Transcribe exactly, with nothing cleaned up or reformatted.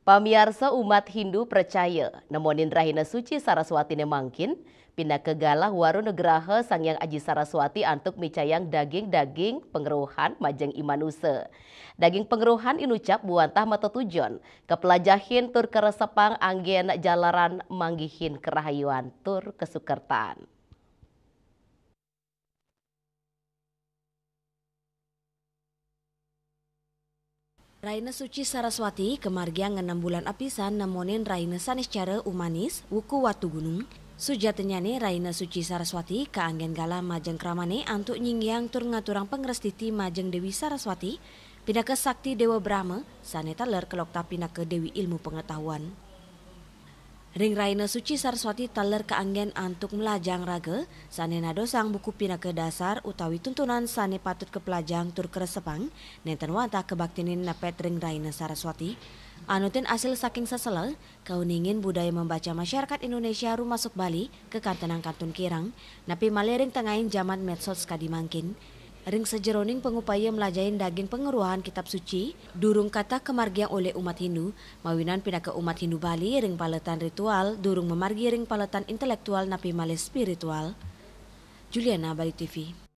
Pamiarsa, umat Hindu percaya nemonin Rahina Suci Saraswati ne mangkin, pinaka galah waru nugraha Sang Hyang Aji Saraswati antuk micayang daging-daging pangruhan majeng i manusa. Daging pangruhan inucap buantah matetujon kapelajahin tur karesepang anggen jalaran manggihin karahayuan tur kasukertan. Rahina Suci Saraswati kamargiang ngenem bulan apisan nemonin rahina Saniscara Umanis, wuku Watugunung. Sujatinyane Rahina Suci Saraswati kaanggen galah majeng kramane antuk nyinggiang tur ngaturang pangrestiti majeng Dewi Saraswati, pinaka sakti Dewa Brahma, sane taler kaluktah pinaka Dewi Ilmu Pengetahuan. Ring Rahina Suci Saraswati taler kaanggen antuk mlajang raga, sane nadosang buku pinaka dasar utawi tuntunan sane patut kaplajang tur karesepang, nenten wantah kabaktinin nepet ring Rahina Saraswati. Anutin asil saking sesela, kauningin budaya membaca masyarakat Indonesia rumasuk Bali, kakantenang kantun kirang, napi malih ring tengahing jaman medsos kadi mangkin. Ring sajeroning pangupaya mlajahin daging pangruhan kitab suci, durung katah kamargiang olih umat Hindu, mawinan pinaka umat Hindu Bali ring paletan ritual, durung mamargi ring paletan intelektual napi malih spiritual. Juliana, Bali T V.